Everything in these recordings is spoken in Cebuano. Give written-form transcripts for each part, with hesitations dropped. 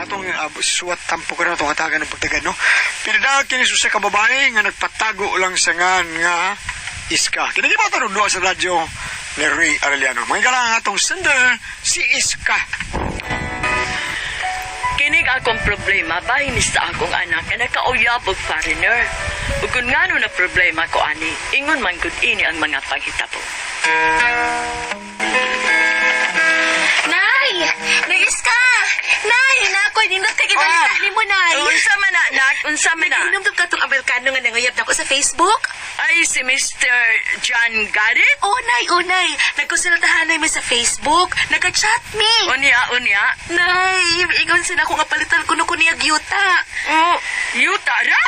Ang atong suwat tampo ka na itong hatagan ng pagtagan, no? Pinadaag kini sa usa ka babae nga nagpatago lang sa ngan nga Iska. Kini ba ito sa radyo ni Ray Arellano. Mga ang atong sender, si Iska. Kinig akong problema bahin ni sa akong anak nga nakauyab og foreigner. Ug kun ngano na problema ko ani, ingon man gud ini ang mga panghitabo. Nay! Nais ka! Nay! Nako, nindot kay gibalita nimo, Nay! Unsa man na, nak? Unsa man na? Nag-inom ka tong Amerikano nga nanguyab nako sa Facebook? Ay, si Mr. John Garrett? Oh, Nay, oh, Nay! Nagkonsultahan mi sa Facebook. Nagka-chat mi. Unya, unya. Nay, ingon sa nako nga palitan kuno ko niya gyuta. Oh, yuta ra?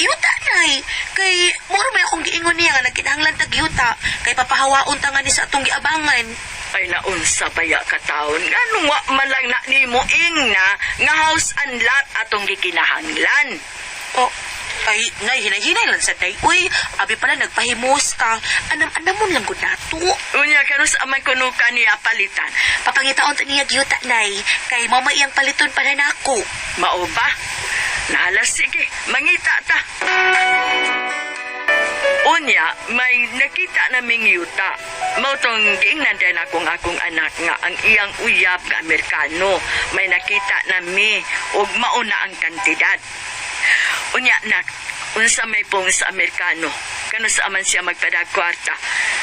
Yuta, Nay! Kay, muro may akong giingon niya nga nagkinahanglan tag yuta. Kay papahawaon ta nga ni sa atong giabangan. Ay, naunsa baya ka taon. Nganong wa man lang na nimo ing na nga house and lot atong gikinahanglan. Oh, ay, Nay, hinay-hinay lang sa day. Uy, abi pala nagpahimos ka. Anam-anam mo lang gud nato. Unya, kanus amay kuno ka niya palitan. Papangitaon ta niya gyuta, Nay. Kay mao may iyang paliton para nako. Mao ba? Nahala, sige, mangita ta. Unya, may nakita naming yuta. Mao tong giingnan din akong akong anak nga ang iyang uyab nga Amerikano. May nakita nami ug mauna ang kantidad. Unya nak, unsa may pong sa Amerikano. Kano sa man siya magpadag kwarta.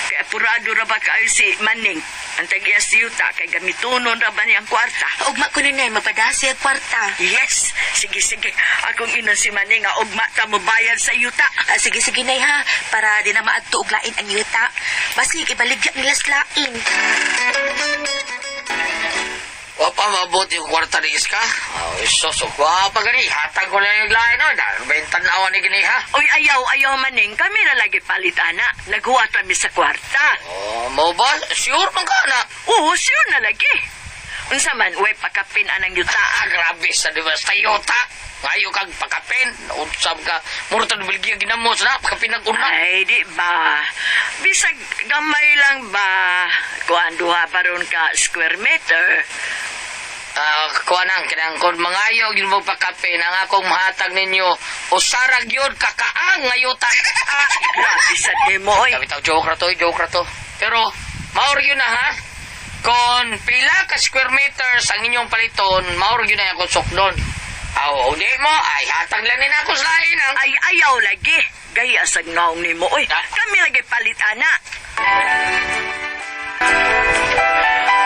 Kay apurado ra ba kaayo si Maning? Ang tag-iya sa yuta kay gamitonon ra ba niyang kwarta? Ugma ko ni Nay, magpadasi ang kwarta. Yes! Sige, sige. Akong inon si Maning nga ugma ta mo bayad sa yuta. Ah, sige, sige, Nay, ha. Para di na maadto og lain ang yuta. Basig, ibaligya nila sa lain. Wa pa maabot yung kwarta ni Iska. Oh, sus, wa pa gani. Hatag ko lang yung lain, no? Dahil awa ni gani, ha? Uy, ayaw, ayaw Maning. Kami na lagi palit, ana. Naghuwat kami sa kwarta. Oh, mo ba? Sure man ka na. Oo, sure na lagi. Unsa man, uy, pakapin anang yuta. Ah, grabe sa di ba? Sa Toyota. Ngayo kag pakapin. Unsam ka. Muro ta Belgiya ginamos na. Pakapin ang una. Ay, di ba? Bisag gamay lang ba? Kuan duha pa ron ka square meter. Ah, kuha nang kinang kon mangayo gyud mo pakapin ang akong mahatag ninyo. Usarag yun kakaang ngayuta. Ah, grabe sa demo, oy. Sabi tao, joke ra to, joke ra to. Pero, maor yun na ha. Kung pila ka square meters ang inyong paliton, maor yun na akong sukdon. Aw, hindi mo, ay hatag lang ni ako sa lain ang. Ay, ayaw lagi. Gaya sa naong nimo, oy. Ah. Kami lagi palit, ana.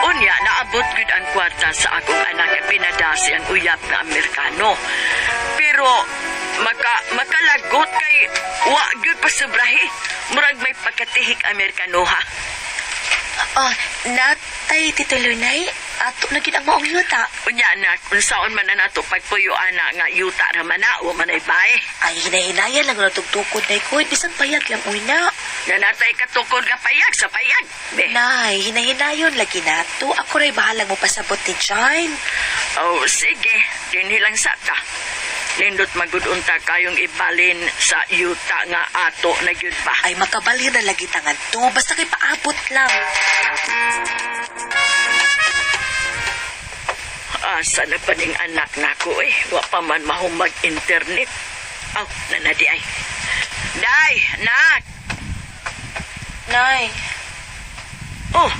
Unya, naabot gud ang kwarta sa akong anak nga pinadasi ang uyab na Amerikano. Pero, makalagot kay wa gyud pasubrahi. Murag may pagkatihik Amerikano, ha? Oh, natay, Tito Lunay. Ato na gid ang maong yuta. Unya, anak, unsaon man na nato pagpuyo, ana, nga yuta ra man na, wa man ay bae. Ay, hinay-hinayan lang na tugtukod, Nay, ko. Bisan payag lang, uy na. Nanatay katukod nga payag sa payag. Be. Nay, hinay-hinayon lagi nato. Ako ray bahalang mo pasabot ni John. Oh, sige. Dinhi lang sa ta. Lindot magudunta kayong ibalin sa yuta nga ato na gyud ba. Ay, makabalhin na lagi tangan to. Basta kay paabot lang. Asa na pa ning anak nako eh. Wa pa man mahumag internet. Aw, nanadi ay. Day, nak. Nay. Oh.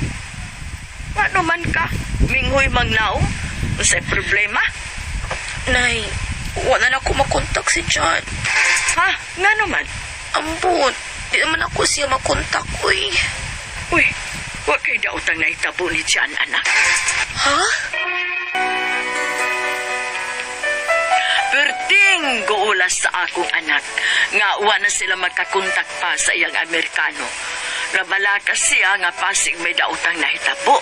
Ano man ka? Minghoy mangnaong? Unsay problema? Nay, wala na ako makontak si John. Ha? Ngano man? Ambot, di naman ako siya makontak, uy. Uy, wa kay daotang nahitabo ni Jan, anak. Ha? Perting guulas sa akong anak nga wa na sila magkakontak pa sa iyang Amerikano. Nabalaka siya nga pasig may daotang nahitabo.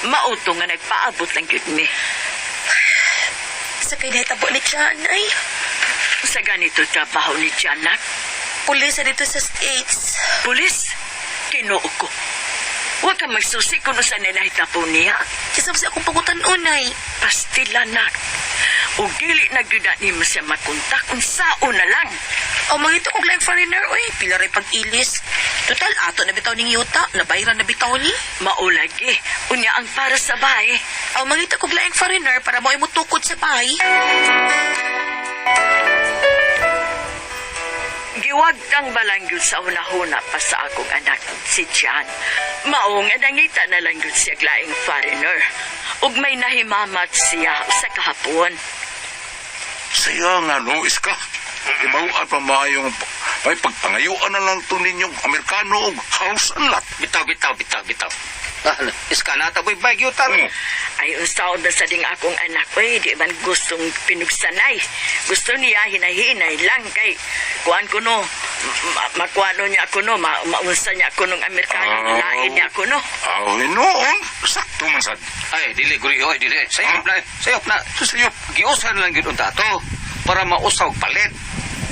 Mauto nga nagpaabot lang gyud mi. Sa kay nahitabo ni John, ay. Sa ganito trabaho ni Janak, Pulis na dito sa States. pulis, Kinoo ko. Wa ka magsusi kung usa na nahitabo niya. Kisam sa akong pangutan-unay. Pastila na. O dili na gyud na nimo siya makontak unsaon na lang. O mangito og like foreigner, uy. Pila rin pag-ilis. Total, ato na bitaw ning yuta. Nabayran na bitaw ni. Maulagi. Unya ang para sa bahay. Aw, mangita kog laing foreigner para mo imo tukod sa bahay. Giwagtang balangyod sa unahuna pa sa akong anak, si John. Mao nga nangita na lang yun siya laing foreigner. Ug may nahimamat siya sa kahapon. Siya nga no, iska. Ibaw at pamayong may pagpangayuan na lang to ninyong Amerikano og house and lot. Bitaw, bitaw, bitaw, bitaw. Ah, iska na taboy bike yuta. Mm. Ay, unsaon na sa ding akong anak, oy, di man gustong pinugsanay. Gusto niya hinahinay lang kay kuan ko no, makuano niya ako no, maunsa niya ako nung Amerikano, Ah. lain niya ako no. Aw, noon, sakto man sad. Ay, dili guri oy, dili. Sayop na, sayop na. Sayop. Giusan lang gyud unta to para mausaw palit.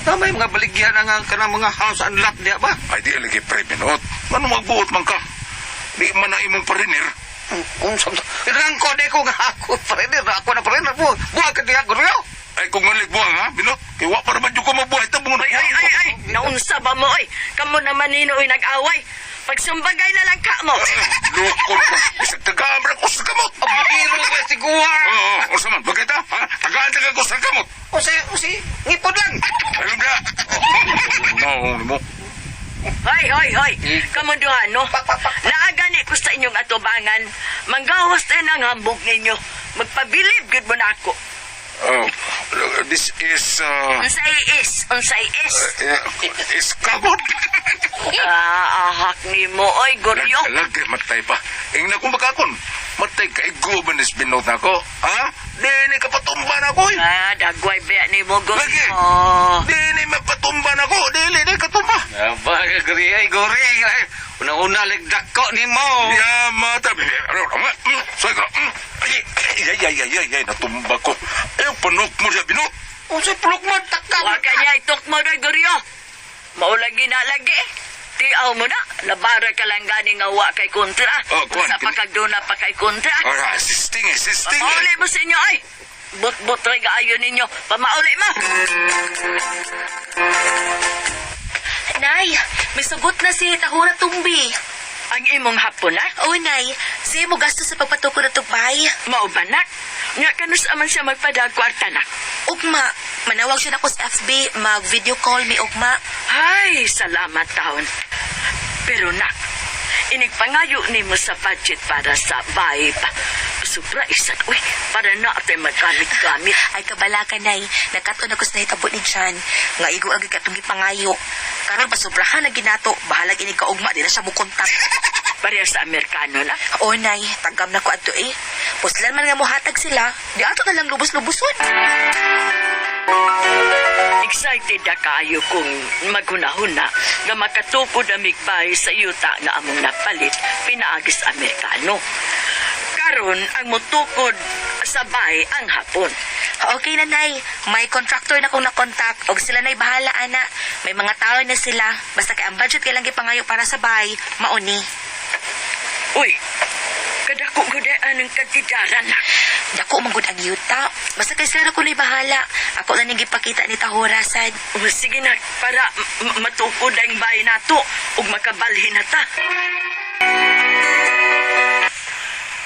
Na may mga baligyan na nga kanang mga house and lot diya ba? Ay, di alagi pre minot. Ano magbuot man ka? Di man na imong parinir. Unsa Rangko de ko nga ako prenir, ako na prenir mo. Buha ka diha guri. Ay, kung malig buwang ha, binot. Kay wa pa naman yung ko mabuhay tabong na. Ay, ay, ay, ay, naunsa ba mo, oy? Kamo naman nino, oy, nag-away. Pagsumbagay na lang ka mo. Lukon ko. Isang tagaan ko sa kamot. Abiro ba si guwa? Oo, oo, unsa man, bagay ta? Ha? Tagaan tagaan ko sa kamot. Usi, usi, ngipon lang. Ayun na. No, mo. Hoy, hoy, hoy. Kamo duha, no? Naagani ko sa inyong atubangan. Manggawas din ang hambog ninyo. Magpabilib gud mo na ako. Oh, this is Unsay is, unsay is. is kagod. Ah, ahak ni mo, oy, guryo. Lagi matay pa. Ingna kung makakon. Matay ka igo ba nis binot na ko? Ha? Dini ka patumba na ko. Ah, dagway ba ni mo, guryo. Lagi. Dini mapatumba na ko. Dili ni katumba. Aba, guri ay guri. Ay, Una-una ligdak ko nimo. Ya mata. Ano, Soy ko. Ay, ay, ay, ay, ay, ay, natumba ko. Ay, panok mo siya binot. Usi plug mo takka. Wa ka niya, itok mo na, guryo. Maulagi na lagi. Tiaw mo na, nabara ka lang gani nga wa kay kontra. Oh, kuwan, Sa pakagduna pa kay kontra. Ora, sisting eh, sisting eh. Pamauli mo sa inyo, ay! But-but rin kaayo ninyo. Pamauli mo! Nay, may sagot na si Tahura Tumbi. Ang imong hapon, ha? Oo, Nay. Siya mo gasto sa pagpatukod na tubay. Maubanak. Nga kanus aman siya magpadag kwarta na. Ugma, manawag siya nako sa FB, mag-video call mi ugma. Ay, salamat taon. Pero nak, inigpangayo nimo sa budget para sa vibe. Sobra isat, uy, para na ato'y maggamit-gamit. Ay kabala ka, Nay. Nagkat-on ako sa nahitabo ni Jan. Nga igo agad katong gipangayo. Karon pa sobrahan na ginato. Bahalag inig ka ugma, di na siya mo kontak. Pareha sa Amerikano na. Oo, Nay. Tagam na ko adto eh. Puslan man nga mohatag sila, di ato na lang lubos-luboson. Excited na kayo kung maghunahuna nga makatukod ang migbay sa yuta nga among napalit pinaagi sa Amerikano. Karon ang mutukod sa bay ang hapon. Okay na, Nay. May contractor na kong nakontak. Og sila na'y bahala, ana. May mga tao na sila. Basta kay ang budget kailang gipangayo para sa bahay, mauni. Uy, kadako gud anong katidaran na. Dako man gud ang yuta. Basta kay sila na ko na'y bahala. Ako na ning gipakita ni Tahura sad. O, sige na, para matukod ang bay nato ug makabalhin na ta.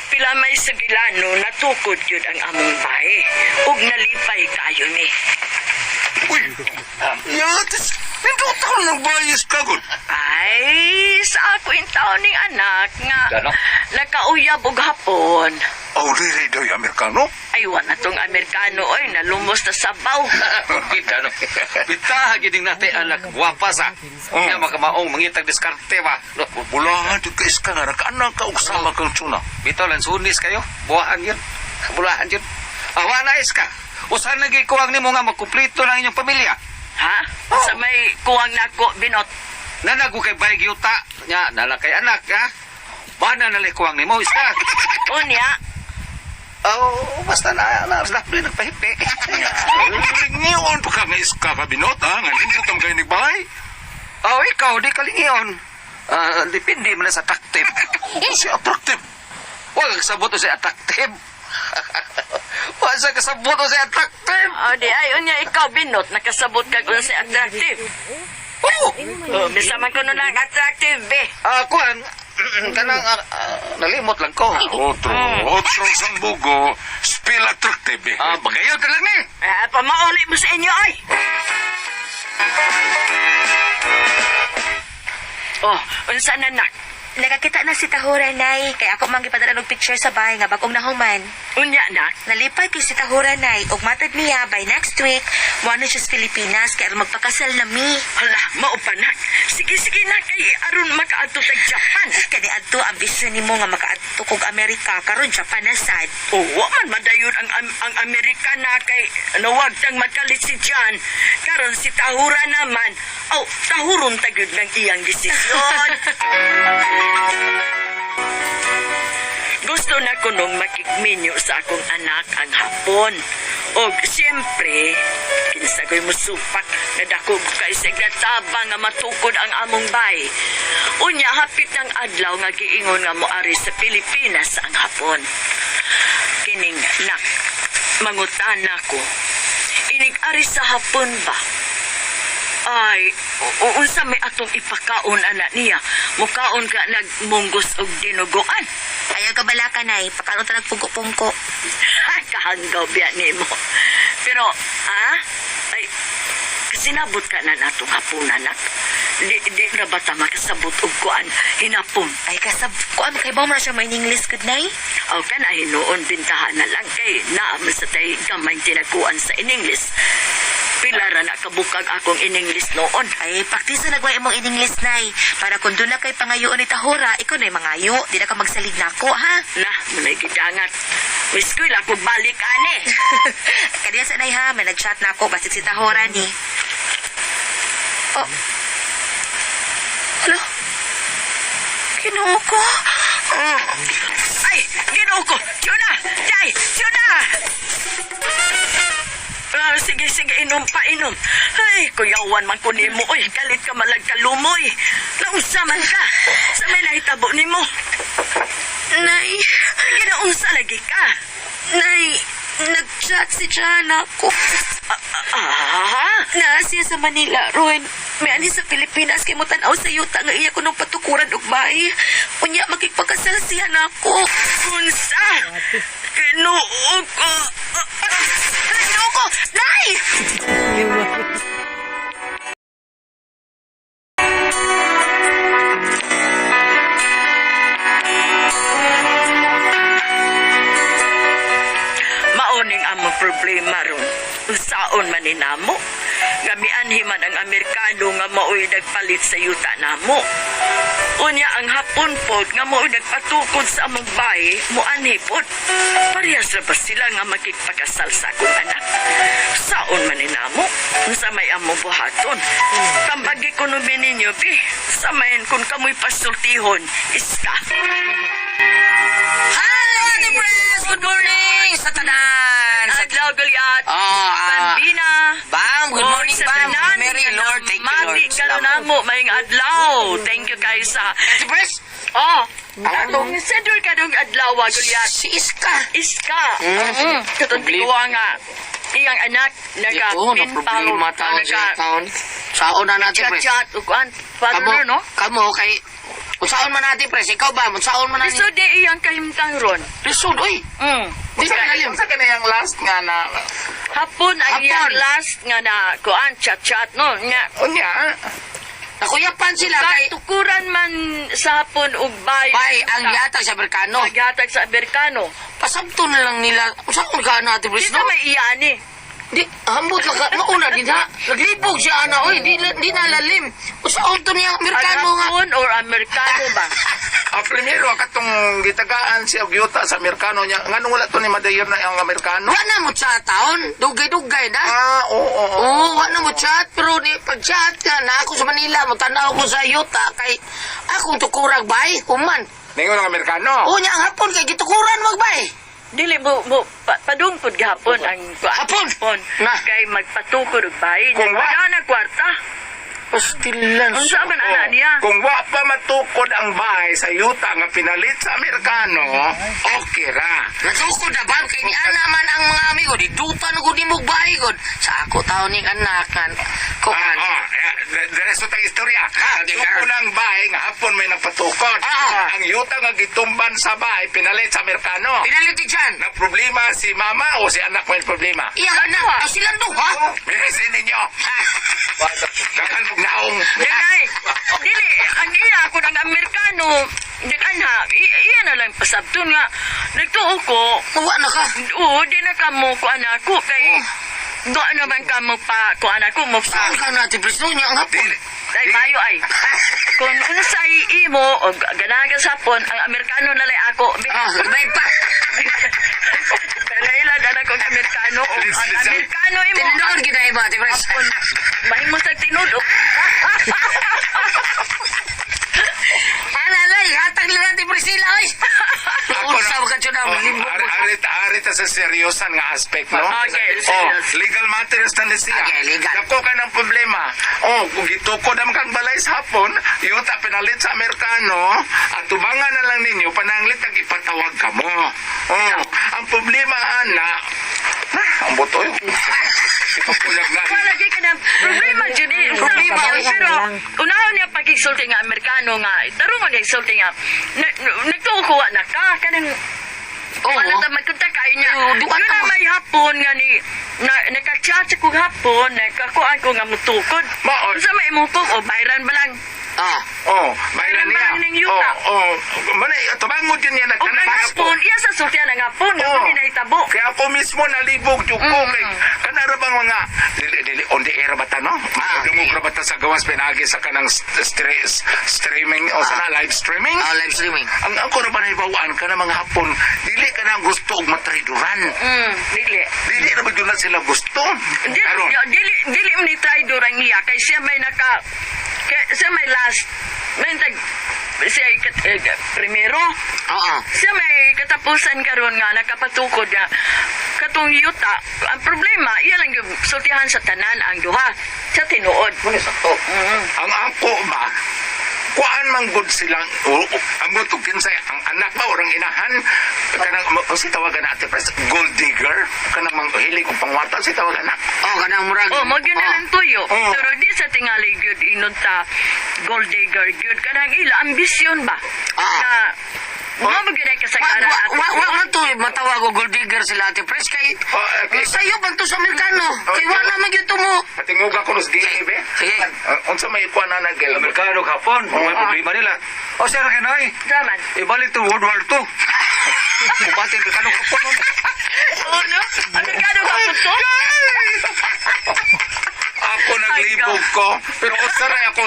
Pila may sa gilano natukod yun ang among bay ug nalipay kayo ni. Uy, yatis. Nindot ako ng bayis kagod. Ay, sa ako yung taon ning anak nga Gano? nakauyab og hapon. Oh, dili daw yung Amerikano. Ay, wa na tong Amerikano, oy, nalumos na sabaw. Kita no. Bitaha gid nate anak gwapa sa. Nga makamaong mangitag diskarte ba. No. Bulahan, di ka iska nga. Nakaanang ka og sama kang tuna. Bitaw lansunis kayo. Buwahan yun. Bulahan yun. Awa na iska. Usahan na gikuwang nimo nga magkumpleto ng inyong pamilya. Ha? Sa may kuwang nako, binot. Nanago kay bay gyuta. Nya nala kay anak ha. Bana na kuwang nimo iska. Unya, Oh, basta na na na na nagpahipi. Lingion pa ka nga iska ka binot, ha? Nga nindot ang kayo bahay. Oh, ikaw di kalingion. Ah, depende man na sa attractive. Si attractive. Wag kasabot o si attractive. Wag sa kasabot o si attractive. o di ay, unya ikaw, binot, nakasabot kag unsay attractive. Oh! Oh, bisa man kuno lang attractive be. Ah, kuan, kanang nalimot lang ko. Otro, otro sang bugo, spill attractive eh. Ah, bagayo ka lang ni. Ah, pamauli mo sa inyo ay. Oh, unsa na nak? Nakakita na si Tahura, Nay. Kay ako man gipadala og picture sa bahay nga bag-ong nahuman. Unya nak. Nalipay kay si Tahura, Nay. Ug matad niya by next week, mo na siya sa Pilipinas kay aron magpakasal na mi. Hala, mao pa nak. Sige sige na kay aron makaadto sa Japan. Kani adto ambisyon nimo nga makaadto kog Amerika karon Japan na sad. Oh, wa man madayon ang Amerika na kay nawag tang magkalit si John. Karon si Tahura naman. Aw, tahuron ta gyud ng iyang desisyon. Gusto na ko nung makigminyo sa akong anak ang hapon. Og siyempre, kinsa ko'y musupak nga dako ko kay sa tabang nga matukod ang among bay. Unya hapit ng adlaw nga giingon nga moari sa Pilipinas ang hapon. Kining nak, mangutana ko. Inig ari sa hapon ba? Ay, unsa may atong ipakaon ana niya? Mukaon ka nagmunggos og dinuguan. Ayaw ka bala ka, Nay. Pakaon ta nagpungko-pungko. Kahanggaw biya nimo. Pero, ha? Ay, sinabot ka na natong hapon, anak. Di na ba ta makasabot og kuan hinapon? Ay kasab kuan kay ba mo na siya may English good nay? Aw ka na hinuon bintahan na lang kay naam sa tay gamay tinaguan sa in-English. Pila ra na kabukag akong in-English noon. Ay praktisa na gway imong in English, Nay. Para kung doon na kay pangayoon ni Tahura, ikaw na'y mangayo. Di na ka magsalig nako, ha? Na, muna'y gidangat. Miskwil ako balik ane. Kaniya sa nay ha, may nag-chat na ako basig si Tahura ni. Oh. Alo? Kinuo ko? Ay, ginoo ko! Tuna! Day! Tuna! Ah, sige, sige, inom pa, inom. Ay, kuyawan man ko nimo. Oy, galit ka malag kalumoy. Naunsa man ka. Sa may nahitabo nimo. Nay, Ginaunsa lagi ka. nay, nag-chat si Jana ko. Ah, Naa siya sa Manila, Ron. May ani sa Pilipinas kay mo tan-aw sa yuta nga iya ko nung patukuran og bahay. Unya makigpakasal siya nako. unsa? Ginoo ko. Ginoo ko! Nay! Maoning among problema ron. Unsaon man ni namo? Gamianhi man ang Amerikano nga mao'y nagpalit sa yuta namo. Unya ang hapon pod nga mao'y nagpatukod sa among bahay, moanhi pod. Parehas ra ba sila nga makigpakasal sa akong anak? Saon man ni namo? Unsa may among buhaton? Tambagi ko no ninyo, bi. Samayan kung kamoy pasultihon, iska. Hello, Ate Pres! Good morning sa tanan! Sa Adlaw, Goliath. Ah, ah. Bambina. Bam, good Oh, morning, sa Bam. tanan, Mary, Lord, thank you, Lord. Mami, karon namo, maayong adlaw. Thank you kayo sa... Ate Pres, Oh, ang atong sender ka dong adlaw, ah, Goliath. si Iska. Iska. Mm. Katong tiguwa nga. Iyang anak, naga Ito, na problema taon sa taon. Saon na natin, Pres. Chat-chat, ukuan. Kamo, Partner, no? kamo, kay... Unsaon man natin, Pres? Ikaw ba? Unsaon man natin? Lisod di iyang kahimtang ron. Lisod, oy. Di ka lalim. Unsa kaniyang last nga na Hapon ang Hapon. iyang last nga na kuan chat-chat, no? Nga, unya? Nakuyapan sila kay... Katukuran man sa hapon ug bay. Bay, ang yatag sa Amerikano. Ang yatag sa Amerikano. Pasabto na lang nila. Unsaon ka na, Ate Pres, Di no? na may iyani. Di, hambot lang ka. Mauna din ha. Naglibog siya, ana. Oy, di na lalim. Unsaon to niya, Amerikano nga. Hapon or Amerikano ba? Ang primero katong gitagaan siya og yuta sa Amerikano niya. Nganong wala to ni madayon na ang Amerikano? Wala na mo chat taon. Dugay-dugay na. Ah, oo, oo. Oo, wala na mo chat. Pero di, pag chat ka na ako sa Manila, mo tanaw ko sa yuta kay akong tukurag bay, human. Ningon ang Amerikano. Oo niya, ang hapon kay gitukuran magbay. Dili mo mo padung pud gihapon ang Hapon? hapon. Na. Kay magpatukod og bay. Kung wa- Wala na kwarta. Pastilan. Unsa man ana niya? Kung wa pa matukod ang bahay sa yuta nga pinalit sa Amerikano, okay ra. Natukod na ba? Kay ni ana man ang mga amigo, di duta na gud nimog bay. gud. Sa ako taon ning anak kan. Kuan. Diretso tang istorya. Ah, okay, Tuko ng bahay nga hapon may nagpatukod. Ah. Ang yuta nga gitumban sa bahay pinalit sa Amerikano. Pinalit dyan. Na problema si mama o si anak may problema? Iyang anak, ah, silang duha. Bilisin ninyo. Dakan mong naong. Dili, dili, ang iya ako ng Amerikano, di anha, iya na lang pasabton nga. Nagtuo ko, Mawa na ka. oo, di na ka mo kuan ako kay doon naman ka mo pa kuan ako mo pa. Saan ka natin, Prisno niya ang hapon. Ay, mayo ay. Kung unsay imo o ganahan ka sa hapon, ang Amerikano na lang ako. Ah, may pa. Kailan na kong Amerikano o ang Amerikano imo. Tinuod kita iba, Ate Pres. Hapon, mahimo sa tinuod. Ana, lay, hatag lang natin Priscilla, oy. Unsa ka dyan Oh, ang limbog ari, mo. ari, ari ta sa seryosan nga aspect, no? Okay, Oh, serious. legal matters na ni siya. Okay, legal. Dako ka ng problema. Oh, kung gitukod ang kang balay sa hapon, yuta pinalit sa Amerikano, at tubangan na lang ninyo, pananglit ang ipatawag ka mo. Oh, ang problema, ana, ah, ang buto yun. Ipapulag na. Wala di ka na problema jud eh. Problema, Pero, oy. pero unahon niya pagkisulti nga Amerikano nga tarungon niya isulti nga nagtuo na ka kanang Oo. wala ta magkunta kayo niya. Oo, duwa Yun ta na mo. may hapon nga ni na nakachat ko hapon nakakuan ko nga mutukod. Mao. Unsa may imong o bayran ba lang? Ah, Oh, bayran niya. Bayran ning yuta. Oh, oh, manay, tubangod yun niya O ang hapon iya sa sultian ang hapon nga Oo. oh. nahitabo. Kaya ako mismo nalibog yung ko kay kanara bang mga dili dili on the air ba ta no? Ah. Dungog ra ba ta sa gawas pinagi sa kanang streaming o sa na live streaming? ah, live streaming. Ang ako ra ba nahibawaan ka na mga hapon, dili ka na gusto og matrayduran. Dili. Dili ra ba gyud na sila gusto? Dili Karon, dili dili man ni try durang niya kay siya may naka kay siya may last may tag siya ay primero Oo. siya may katapusan karon nga nakapatukod nga katong yuta ang problema iya lang yung sultihan sa tanan ang duha sa tinuod. Muna sakto. Ang ako ba kuan man gud silang ambot og kinsay ang anak ba orang inahan kanang si tawagan na ate pres gold digger kanang mang hilig og pangwata si tawagan na. Oh, kanang murag. Oh, mo gyud na lang tuyo. Oh. Pero di sa tingali gyud inon ta gold digger gyud kanang ila ambisyon ba? Ah. Na mo mo gyud ay Wa kasagaran wa ato. wa wa man to matawag og gold digger sila Ate Pres kay Oh, okay. sayo man to sa Amerikano. Kay wa na man gyud to mo. Patinguga ko nos dili be. Sige. Unsa may kuan na nagel? Amerikano hapon, may problema nila. O sir, kanoy, Daman. ibalik to World War II. Kumbate Amerikano hapon. no? Oh, no? Amerikano ka po to? Ako naglibog ko. Pero usaray ako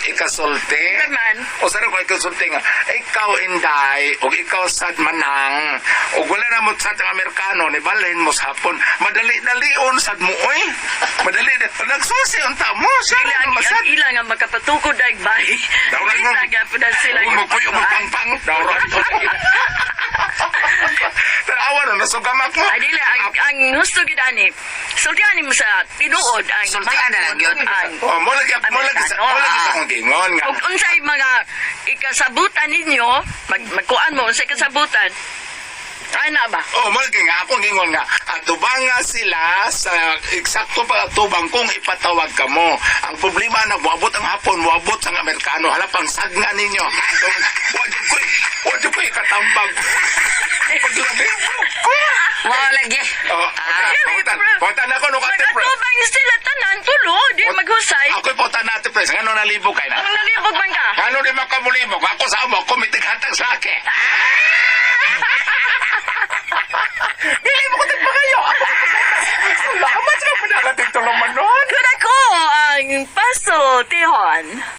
ikasulti. Naman. Usaray ako ikasulti nga. Ikaw inday, o ikaw sad manang, o wala na mo sad ang Amerikano, ni balhin mo sa hapon. Madali-dalion sad mo, oy. Madali. Nagsusi unta mo. Siya Ila na ang, masad. ang ila nga makapatukod ay bay. Dawran mo. Kita gyapon na sila. Huwag mo kuyo mo pangpang. Dawran mo. Tanawa no, nasugamak mo. Ay dili ang ang husto gid ani. Sultihan nimo sa tinuod ang Sultihan na lang yun. Ang Oh, mo lagi sa akong gingon nga. Ug unsay mga ikasabutan ninyo, magkuan mo unsay kasabutan. Ana ba? Oh, mo lagi nga akong gingon nga atubanga sila sa eksakto pa atubang kung ipatawag ka mo. Ang problema na moabot ang hapon, moabot ang Amerikano, hala pang sagna ninyo. Wa jud ko, wa jud ko katambag. Paglabi ko. Wa lagi. Oh, okay. Pautan, pautan ako no kate pre. Magatubang sila tanan tulo, di maghusay. Ako'y pautan natin pre. Ngano nalibog kay na? Ang nalibog man ka. Ngano di makamulibog? Ako sa amo, ako mitighatag sa ake. Dili mo ko tagpagayo. Salamat sa panagating tulumanon. Kun ako ang Paso Tihon.